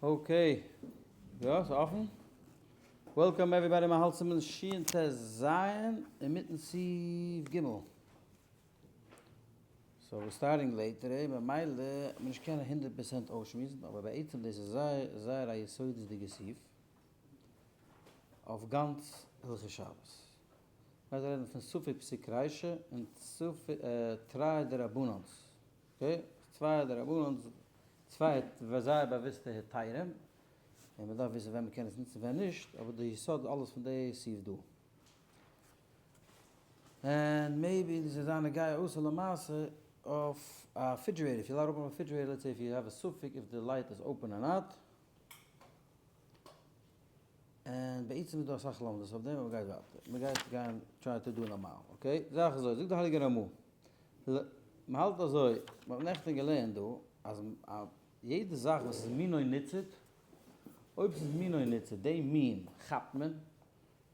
Okay, יא, ס'איז אפן. Welcome everybody, מ'האלט סימן שין ט ז אינמיטן סעיף ג'. So we're starting late today, ממילא וועט מען נישט קענען 100% אויסשמועסן, אבער בעצם דאס איז זייער זייער א יסודות'דיגע סעיף אויף גאנץ הלכות שבת. מ'גייט רעדן פון ספק פסיק רישא און ספק תרי דרבנן'ס. Okay, צוויי דרבנן'ס, צוויי זייער באוויסטע היתרים, און מען דארף וויסן ווען מען קען עס נוצן ווען נישט, אבער די יסוד אלעס פון די סעיף דא. און maybe דאס איז זיין נוגע אויסער למעשה אויף א refrigerator, if you light open refrigerator, let's say if you have a ספק if the light is open or not, און בעצם איז דא אסאך לומדות אויף דעם, אבער מ'גייט ווייטער, מ'גייט גיין try to do נארמאל, okay? זאך אזוי, זאגט די הייליגע רמא, מ'האלט אזוי, מ'האט נעכטען געלערנט דא, אז יעדע זאך וואס איז מינו ניצוד, אויב ס'איז מינו ניצוד, די מין כאפט מען,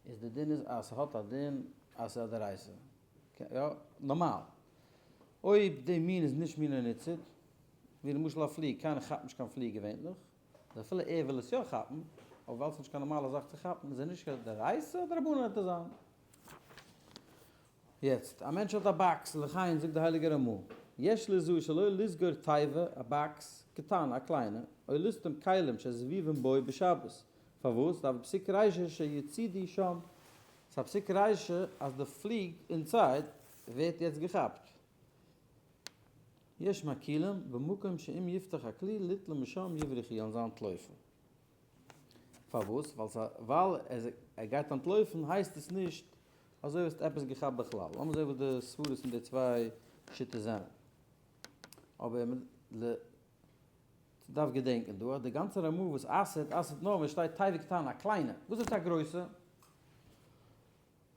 איז די דין איז אז ס'האט א דין אז ס'איז א דאורייתא, יא, נארמאל. אויב די מין איז נישט מינו ניצוד, ווי למשל א פליג, קיינער כאפט נישט קיין פליג געווענליך, אז אפילו ער וויל עס יא כאפן, אבער ווייל ס'איז נישט קיין נארמאלע זאך צו כאפן, איז ער נישט קיין דאורייתא, דרבנן וועט עס זיין. יעצט, א מענטש האט א box, לכן זאגט די הייליגע רמא, יש לזהר שלא לסגור תיבה, א box, קטנה, א קליינע, או לסתום כלים שהזבובים בו בשבת. פארוואס? דהוי פסיק רישא שיצידו שם. ס'איז א פסיק רישא אז די פליג inside ווערט יעצט געכאפט. יש מקילים במקום שאם יפתח הכלי ליטול משם יברחו זאלן זיי אנטלויפן. פארוואס? ווייל ער גייט אנטלויפן הייסט עס נישט אזוי ווי האסט עפעס געכאפט בכלל. לאמיר זעהן וואס די סברות פון די צוויי שיטות זענען. אבער מ'דארף געדענקען דא אז די גאנצע רמא וואס אסר'ט, אסר'ט נאר ווען שטייט תיבה קטנה, א קליינע. וואס איז א גרויסע?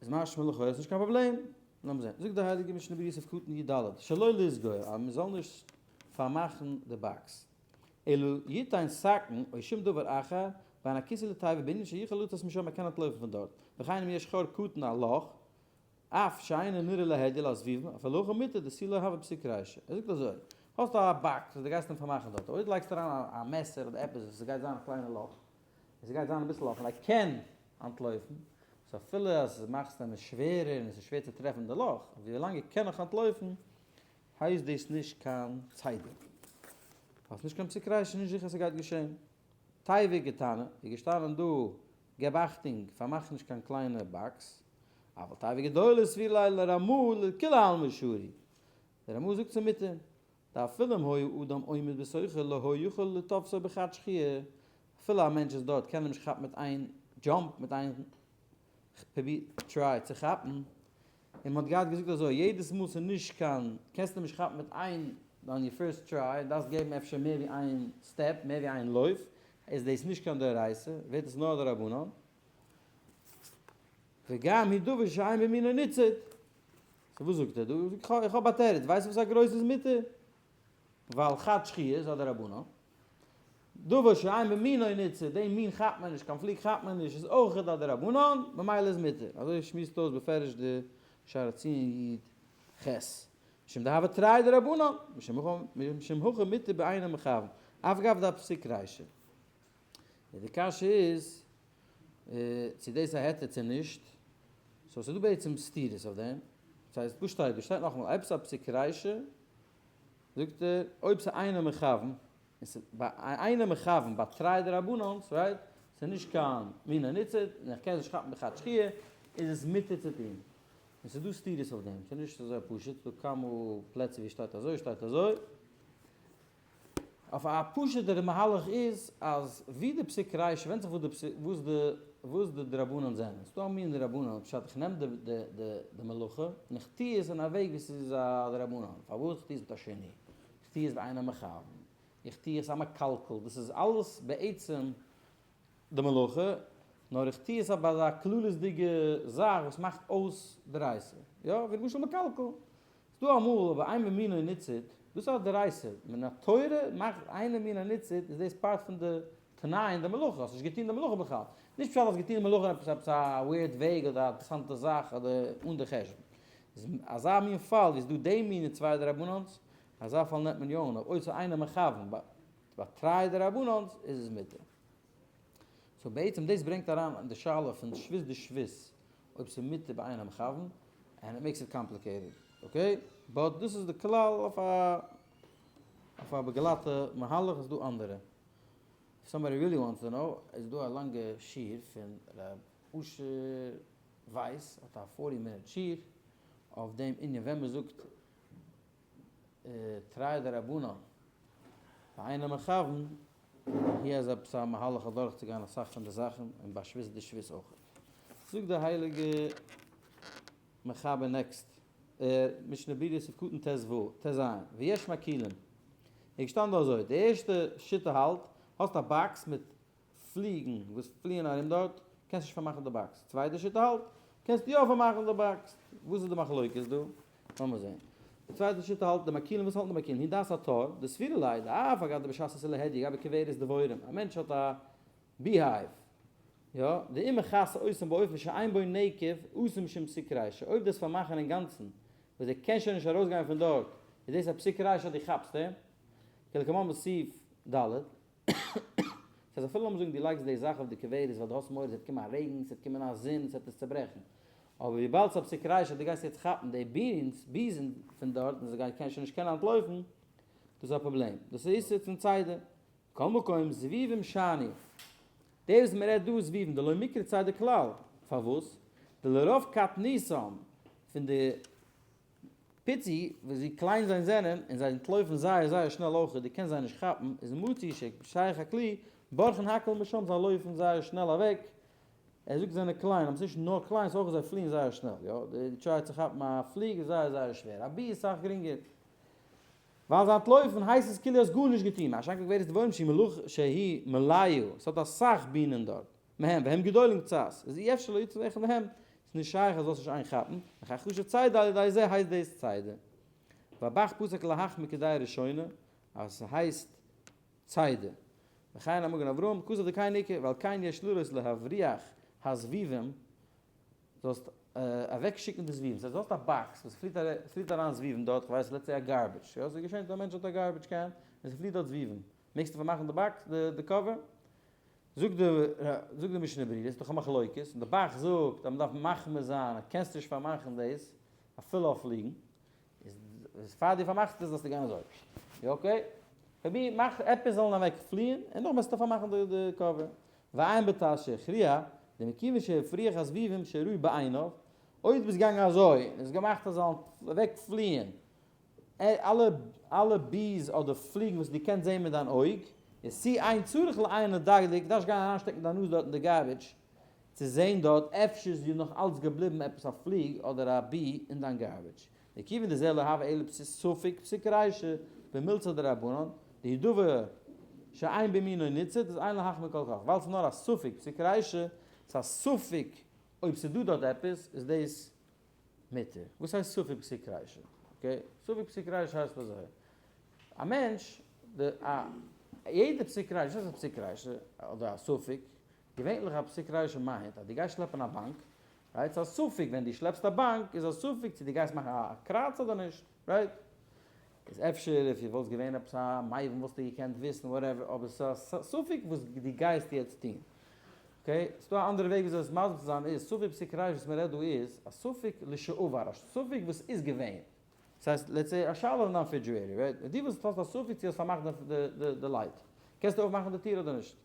איז משמע לכאורה איז נישט קיין פראבלעם. לאמיר זען. זאגט די הייליגע משנה ברורה סעיף קטן י ד, שלא לסגור, אז מען זאל נישט פארמאכן די box. אלא יתן סכין או שום דבר אחר, בין הכיסוי לתיבה בענין שיוכל לצאת משם ער קען אנטלויפן פון דארט. וכן אם יש חור קטן א לאך, אף שאינו נראה להדיא לזבובים, אפילו הכי מותר דתו לא הוי פסיק רישא. ער זאגט אזוי, האסט א box וואס דו גייסט אים פארמאכן דארט, אויב לייגסט אריין א מעסער אדער עפעס וואס עס גייט זיין א קליינע לאך, עס גייט זיין אביסל אפן, ער קען אנטלויפן, so אפילו אז מאכסט אים עס שווערער און עס איז שווער צו טרעפן די לאך, ווי לאנג ער קען נאך אנטלויפן, הייסט דאס נישט קיין צידה. האסט נישט קיין פסיק רישא, נישט זיכער ס'גייט געשען. תיבה קטנה איז געשטאנען דא, געב אכטונג, פארמאך נישט קיין קליינע box. אבל תיבה גדולה סבירא ליה לרמא לכולי עלמא שרי. דער רמא זאגט ס'איז מותר. דאפילו אם היה אדם עומד בתוכה לא היה יכול לתפסו בחד שחייה, אפילו א מענטש איז דארט קען ער נישט כאפן מיט איין jump מיט איין try צו כאפן, און מ'האט געהאט געזאגט אזוי יעדעס מאל ס'איז נישט קיין קענסט אים נישט כאפן מיט איין on your first try דארפסט געבן אפשר מער ווי איין step מער ווי איין לויף איז דאס נישט קיין דאורייתא ווערט עס נאר דרבנן וגם הוא דבר שאין במינו ניצוד. So וואס זאגט ער דא? איך האב א תירוץ, ווייסט וואס א גרויס איז מותר? ווייל חד שחי' איז א דרבנן. דבר שאין במינו ניצוד, די מין כאפט מען נישט, קיין פליג כאפט מען נישט, איז אויך א דרבנן, ממילא איז מותר. אזוי שמועסט אויס בפירוש די שער הציון י ח. משום דהוה תרי דרבנן, משום הכי מותר באינו מכוון, אף גב דפסיק רישא. די קשיא איז, צו דאס איז א היתר צו נישט, so ס'איז דא בעצם סתירות אויף דעם, דאס הייסט וואס שטייט דא? שטייט נאכאמאל עפעס א פסיק רישא, זאגט ער אויב ס'איז אינו מכוון, און ס'איז ביי אינו מכוון ביי תרי דרבנן'ס, right? ס'איז נישט קיין מינו ניצוד, און איך קען עס נישט כאפן בחד שחייה, איז עס מותר צו טון. און ס'איז דא סתירות אויף דעם, ס'איז נישט אזוי פשוט, ס'איז דא כמה פלעצער ווי שטייט אזוי שטייט אזוי. אויף א פשוט'ערע מהלך איז אז ווי די פסיק רישא ווענדט זיך וואס די וואס די דרבנן זענען. ס'דא א מין דרבנן פשט איך נעם די די מלאכה און איך טוה עס אין א וועג ווי ס'איז א דרבנן. פארוואס? איך טוה עס מיט א שינוי. איך טוה עס באינו מכוון. איך טוה עס א מקלקל. דאס איז אלעס בעצם די מלאכה, נאר איך טוה עס אויף אזא כללית'דיגע זאך וואס מאכט אויס דאורייתא. יא, ווי למשל מקלקל. ס'דא אמאל אבער אין במינו ניצוד, דאס איז א דאורייתא, מן התורה מאכט אין במינו ניצוד איז דאס part פון די תנאי אין די מלאכה, האסט נישט געטון די מלאכה בכלל. נישט פשט האסט געטון די מלאכה אין עפעס עפעס א weird וועג אדער א אינטערעסאנטע זאך אדער אן די חשבון. איז אזא מין פאל ווי ס'דא די מין און צוויי דרבנן'ס, אזא פאל נעמט מען יא אן, אבער אויב ס'איז אינו מכוון. ביי תרי דרבנן'ס איז עס מותר. so בעצם דאס ברענגט אריין אין די שאלה פון שבות דשבות אויב ס'איז מותר באין המכוון, and it makes it complicated, okay? but דאס איז די כלל אויף א אויף א באגלאטע מהלך איז דא אנדערע. if somebody really wants to know איז דא א לאנגע שיעור פון ר' אשר ווייס האט א forty minute שיעור אויף דעם ענין ווען מ'זאגט תרי דרבנן באין המכוון he has עפעס א מהלך אדורכצוגיין אסאך פון די זאכן און ביי שבות דשבות אויך. זאגט די הייליגע מחבר next משנה ברורה סעיף קטן ט ו ט ז ויש מקילים איז געשטאנען דא אזוי די ערשטע שיטה האלט האסט א box מיט פליגן וואס פליען ארום דארט, קענסט נישט פארמאכן די box. צווייטע שיטה האלט, קענסט יא פארמאכן די box. וואס איז די מחלוקת דא? לאמיר זען. די צווייטע שיטה האלט, די מקילים, וואס האלטן די מקילים? היא דעת הטור, דסבירא ליה, דאף על גב דבשעת עשה להדיא גבי כוורת דבורים, א מענטש האט א beehive, יא, דאם מכסה אותם באופן שאין בו נקב, אסור משום פסיק רישא, אויב דאס פארמאכן אינגאנצן, וואס ער קען שוין נישט ארויסגיין פון דארט, איז דאס א פסיק רישא אז דו כאפסט אים, כלקמן בסעיף ד'. ס'הייסט אפילו לאמיר זאגן דו לייגסט די זאך אויף די כוורת ווייל דו האסט מורא ס'וועט קומען א רעגן, ס'וועט קומען א זון, ס'וועט עס צוברעכן. אבער וויבאלד ס'איז א פסיק רישא דו גייסט יעצט כאפן די bees, ביזן פון דארט און זיי גייען קען שוין נישט קענען אנטלויפן, דאס איז א פראבלעם. דאס איז איסור פון צידה. כל מקום זבובים שאני. די וואס מ'רעדט דא איז זבובים דלא מיקרי צידה כלל. פארוואס? דלרוב קטנותם פון די פיצי ווי קליין זיי זענען, און זיי אנטלויפן זייער זייער שנעל אויכעט, דו קענסט זיי נישט כאפן, איז מצוי ששייך הכלי, בורחין הכל משם, זיי לויפן זייער שנעל אוועק, ער זאגט זיי זענען קליין, אבער ס'נישט נאר קליין, ס'איז אויך זיי פליען זייער שנעל, יא, די try צו כאפן א פליג איז זייער זייער שווער, א bee איז סאך גרינגער, ווייל זיי אנטלויפן הייסט עס כאילו האסט גארנישט געטון, מה שאין כן כוורת דבורים שהיא מלוח שהיא מלאה, ס'האט אסאך בינען דארט. מהם והם גדולים קצת, איז אי אפשר לא יצא אחד מהם, ס'איז נישט שייך אז זאלסט נישט איינכאפן, לכך חשוב צידה על ידי זה הייסט דאס צידה. והב"ח פסק להחמיר כדעה ראשונה, אז ס'הייסט צידה. וכן המגן אברהם, כתב דכן עיקר, ועל כן יש לראות להבריח הזבובים, זאלסט אוועקשיקן די זבובים, ס'הייסט דו האסט א box וואס פליט אריין זבובים דארט, כ'ווייס let's say א garbage, יא ס'איז געשען אז א מענטש האט א garbage can און ס'פליט דארט זבובים, מעגסטו פארמאכן די box, די cover? זאגט די זאגט די משנה ברורה, ס'איז דאך א מחלוקת, און די ב"ח זאגט אז מ'דארף מחמיר זיין אז קענסט נישט פארמאכן דאס אפילו אויף פליגן, איז פאר דו פארמאכסט עס זאלסטו גיין אזוי, יא okay? פרוביר מאך עפעס זאלן אוועק פליען און נאכדעם וועסטו פארמאכן די די cover. ועיין בט"ז שהכריע, דמכיוון שהפריח הזבובים שראה בעיניו, אויב דו ביסט געגאנגען אזוי און עס געמאכט אז זאלן אוועק פליען אלע אלע bees אדער פליגן וואס דו קענסט זען מיט דיין אויג, איז צו אין צריך לעיין לדקדק, דארפסט גיין אריינשטעקן דיין נאז דארט אין די garbage צו זען דארט אפשר איז דיר נאך אלץ געבליבן עפעס א פליג אדער א bee אין דיין garbage. דכיוון דזה לא הוי אלא ספק פסיק רישא במילתא דרבנן, דהוא דבר שאין במינו ניצוד איז אין להחמיר כל כך, ווייל ס'איז נאר א ספק פסיק רישא, ס'איז א ספק אויב ס'איז דא דארט עפעס, איז דאס מותר. וואס הייסט ספק פסיק רישא? okay, ספק פסיק רישא הייסט אזוי, א מענטש, די א יעדע פסיק רישא, וואס הייסט א פסיק רישא? אדער א ספק, געווענליך א פסיק רישא מיינט אז דו גייסט שלעפן א באנק, right? ס'איז א ספק ווען דו שלעפסט א באנק איז א ספק צו דו גייסט מאכן א קראץ אדער נישט, right? איז אפשר if דו וואלסט געווען עפעס א מבין וואלסטו געקענט וויסן whatever, אבער ס'איז א ספק וואס דו גייסט יעצט טון. okay, ס'דא א אנדערע וועג וויאזוי עס מסביר צו זיין איז, ספק פסיק רישא וואס מ'רעדט דא איז, א ספק לשעבר, א ספק וואס איז געווען. דאס הייסט, let's say א שאלה אין דיין refrigerator, right? דו וואס האסט א ספק צו האסט פארמאכט די light, קענסטו אויפמאכן די טיר אדער נישט?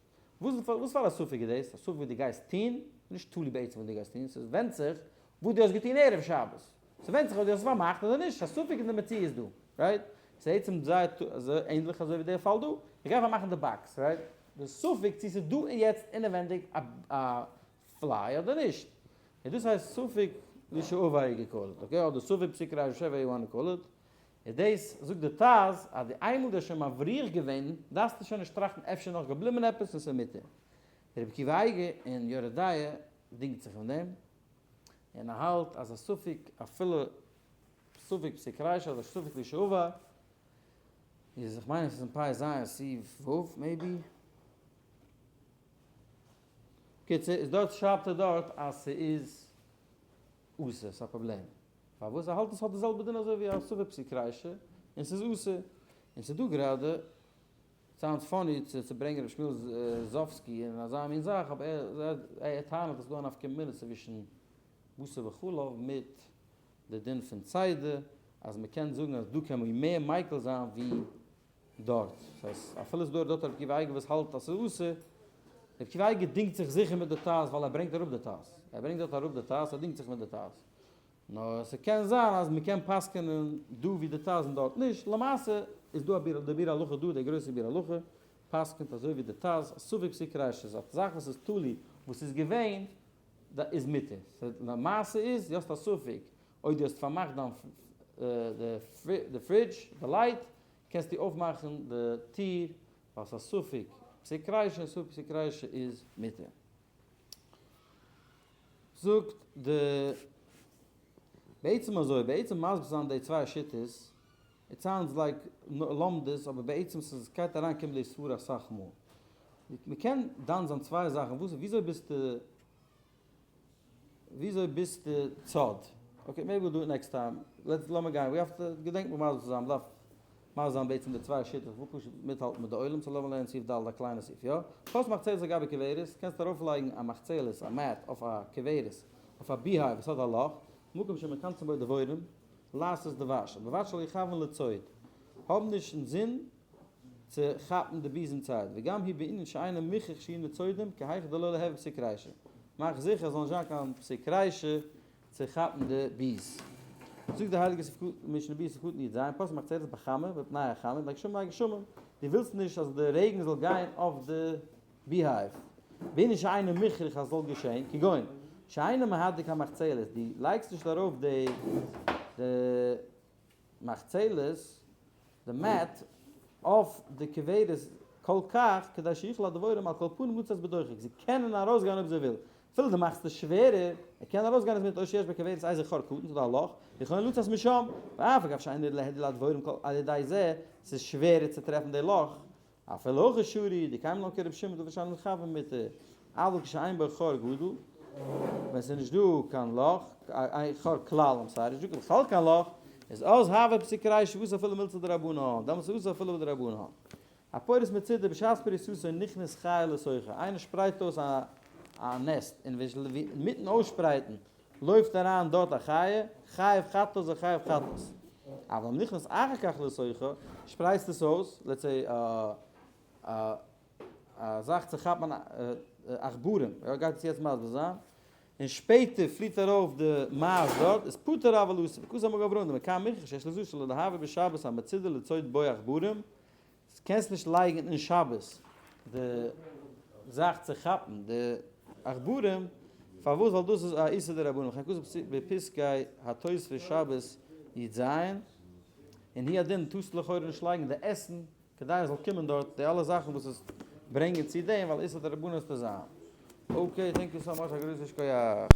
וואס פאר א ספק איז דאס? א ספק וואס דו גייסט טון? נישט תלוי בעצם וואס דו גייסט טון, ס'ווענדט זיך וואס דו האסט געטון ערב שבת. ס'ווענדט זיך אויב דו האסט עס פארמאכט אדער נישט, א ספק אין די מציאות דא, right? ס'איז עצם זייער ענדליך אזוי ווי דער פאל דא, איך גיי פארמאכן די box, right? די ספק צו ס'איז דא יעצט אינעווענדיג א fly אדער נישט, און דאס הייסט ספק לשעבר you call it, okay? אדער ספק פסיק רישא whatever you want call it, איז דאס זאגט די ט"ז אז די איינמאל דו האסט שוין מבריח געווען דארפסטו שוין נישט טראכטן אפשר נאך געבליבן עפעס און ס'איז מותר. רבי עקיבא אייגער אין יורה דעה דינגט זיך אין דעם, און ער האלט אז א ספק אפילו ספק פסיק רישא אדער ספק לשעבר איז איך מיין עס איז אין פ' ז' סי' ו' maybe. קיצור איז דארט שרייבט ער דארט אז ס'איז אסור, ס'איז א פראבלעם. פארוואס? ער האלט עס האט די זעלבע דין אזוי ווי א ספק פסיק רישא און ס'איז אסור. און ס'איז דא גראדע. Sounds funny צו ברענגען ר' שמואל זאבסקי אין אזא מין זאך, אבער ער טענה'ט אז ס'דא א נפקא מינה צווישן בשר וחלב מיט די דין פון צידה, אז מ'קען זאגן אז דא קען מען מער מיקל זיין ווי דארט. דאס הייסט אפילו ס'איז דא דארט רבי עקיבא אייגער וואס האלט אז ס'איז אסור, רבי עקיבא אייגער דינגט זיך זיכער מיט די טז ווייל ער ברענגט אראפ די טז, ער ברענגט דארט אראפ די טז, ער דינגט זיך מיט די טז. נאר ס'קען זיין אז מ'קען פסק'ענען דא ווי די טז און דארט נישט, למעשה איז דא א ביאור, די ביאור הלכה דא, די גרויסע ביאור הלכה, פסק'נט אזוי ווי די טז, ספק פסיק רישא, איז א זאך וואס איז תלוי וואס איז געווען, איז מותר. למעשה איז, דו האסט א ספק אויב דו האסט פארמאכט דיין די fridge, די light, קענסטו אויפמאכן די טיר, ווייל ס'איז א ספק פסיק רישא און ספק פסיק רישא איז מותר. זאגט די בעצם אזוי, בעצם מסביר זיין די צוויי שיטות, it sounds like לומדות, אבער בעצם ס'איז גייט אריין קומען די סברה אסאך מאל. מ'קען דן זיין צוויי זאכן, וואס וויאזוי ביסטו וויאזוי ביסטו צד? Okay, maybe we'll do it next time. Let's לאמיר גיין, we have to געדענק מיר מסביר צו זיין, מ'דארף מסביר זיין בעצם די צוויי שיטות, כ'וויל פשוט מיטהאלטן מיט די עולם, so לאמיר לערנען סעיף ד' א קליינע סעיף, יא? פרס מחצלת על גבי כוורת, קענסט ארויפלייגן א מחצלת, א mat, אויף א כוורת, אויף א beehive וואס האט א לאך, מקום שמכנסין בו דבורים, לעשות דבש, ובלבד שלא יכוון לצוד, האב נישט אינזין צו כאפן די bees אין צייט, וגם הוא בענין שאינו מוכרח שיהיו נצודים, כי היכי דלא ליהוי פסיק רישא, מאך זיכער עס זאל נישט זיין קיין פסיק רישא צו כאפן די bees. זאגט די הייליגע משנה ברורה סעיף קטן י"ז, פורס מחצלת בחמה מפני החמה, מפני גשמים מפני גשמים, דו ווילסט נישט אז די רעגן זאל גיין אויף די beehive, בענין שאינו מוכרח אז ס'זאל געשען, כגון שאינו מהדק המחצלת, דו לייגסט נישט ארויף די מחצלת, די mat, אויף די כוורת כל כך, כדי שיוכלו הדבורים על כל פנים לצאת בדוחק, זיי קענען ארויסגיין אויב זיי ווילן, אפילו דו מאכסט עס שווערער, ער קען ארויסגיין איז מיט או שיש בכוורת איזה חור קטן, ס'איז דא א לאך, ויכולין לצאת משם, ואף אגב שאין להדיר לדבורים כל על ידי זה, ס'איז שווערער צו טרעפן די לאך, אפילו הכי שרי, דקיימא לן כרבי שמעון דבר שאין מכוון מותר, אבל כשאין בו חור גדול, ווען ס'איז נישט דא קיין לאך, אין חור כלל, I'm sorry, נישט דא בכלל קיין לאך, איז אז הוה פסיק רישא ואסור אפילו מילתא דרבנן, דעמאלטס איז אסור אפילו בדרבנן. הפורס מצידה בשעת פריסתו נכנס חיה לתוכה, איינער שפרייט אויס א nest און אינמיטן אויסשפרייטן לויפט אריין דארט א חיה, חייב חטאת זה חייב חטאת. אבל אם נכנס אחר כך לתוכה, שפרייסט עס אויס, let's say א זאך צו כאפן עכברים, ער גייט עס יעצט מסביר זיין, און שפעטער פליט ארויף די מייז דארט, איז פטור אבל אסור, וכתב המגן אברהם דמכאן מוכח שיש לזהר שלא להעביר בשבת המצודה לצוד בו עכברים, קענסט נישט לייגן אין שבת די זאך צו כאפן די עכברים, פארוואס? ווייל דאס איז א איסור דרבנן, וכן כתוב בפסקי התוספות שבת י"ז, און הוא הדין טארסטו לכאורה נישט לייגן די עסן כדי עס זאל קומען דארט די אלע זאכן וואס עס ברענגען צו דעם, ווייל איסור דרבנן איז צו זיין. Okay, thank you so much, א גרויסע שכוח.